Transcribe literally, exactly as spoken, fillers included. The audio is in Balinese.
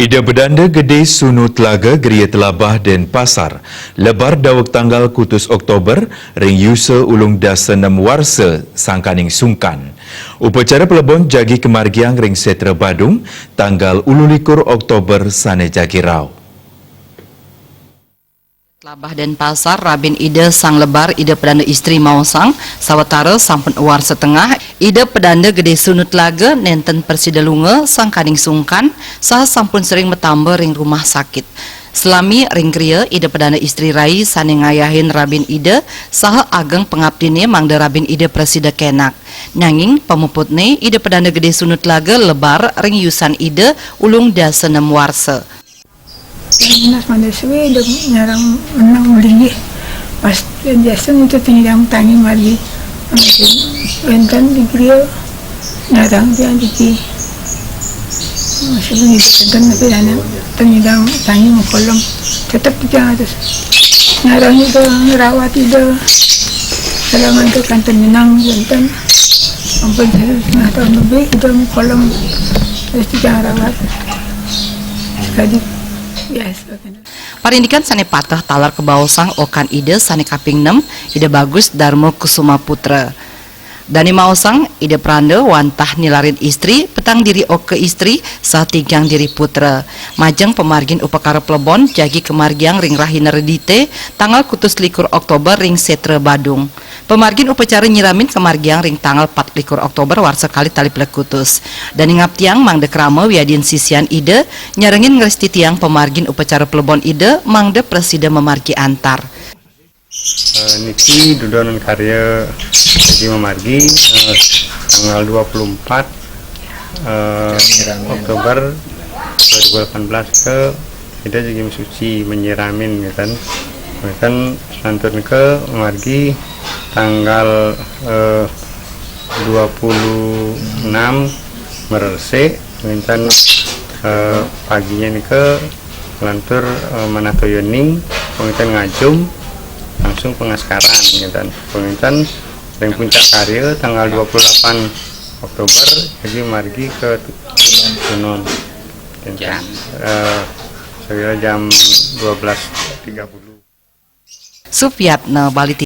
Ida Pedanda Gede Sunu Telaga, Geria Telabah, Denpasar, lebar daweg tanggal kutus Oktober, ring yusa ulung dasa nem warsa sangkaning sungkan. Upacara plebon jagi kamargiang ring Setra Badung, tanggal ulu likur Oktober sane jagi rauh. Telabah Denpasar, rabin Ida Sang Lebar Ida Pedanda Istri maosang, sawatara sampun warsa tengah, Ida Pedanda Gede Sunu Telaga nenten prasida lunga sangkaning sungkan, saha sampun sering matamba ring rumah sakit. Salami ring griya, Ida Pedanda Istri rai sane ngayahin rabin Ida, saha ageng pangaptine mangda rabin Ida prasida kenak. Nanging pamuputne, Ida Pedanda Gede Sunu Telaga lebar ring yusan Ida ulung dasa nem warsa. Nas mande suwe dek nyarang menang melinggih. Pas biasa itu tengidang tangi margi. Wenten di griya nyarang dia diki. Masih bunyi wenten tapi dana tengidang tangi mengkolong. Tetap tiga ratus. Nyarang itu ngerawat itu. Salaman ke kantor menang wenten. Ampun saya setengah tahun lebih itu mengkolong. Terus tiga rawat. Sekali biasa kan. Parindikan sane pateh taler kabaosang okan Ida sane kaping nem, Ida Bagus Darma Kusuma Putra. Dane maosang, Ida Pranda wantah nilarin istri, petang diri oka istri, saha tigang diri putra. Majeng pamargin upakara plebon jagi kamargiang ring rahina Redite, tanggal kutus likur Oktober ring Setra Badung. Pamargin upacara nyiramin kamargiang ring tanggal pat likur Oktober warsa kalih tali plekutus. Dane ngaptiang mangda krama wiadin sisian Ida nyarengin ngrestitiang pamargin upacara plebon Ida mangda prasida mamargi antar. Eh, niki dudonan karya jagi mamargi, eh, tanggal dua puluh empat, eh, Oktober dua ribu delapan belas ke Ida jagi masuci, menyiramin, ngeten. Ngeten, lantur nika margi tanggal, eh, dua puluh enam meresik, ngeten, eh, paginya nika lantur, eh, manah toya ning, ngeten ngajum, langsung pengaskaran, ngeten. Ngeten, ring puncak karya tanggal dua puluh delapan Oktober, jagi margi ke Tunon. Jam. Eh, sekira jam dua belas tiga puluh. Supiatna Bali.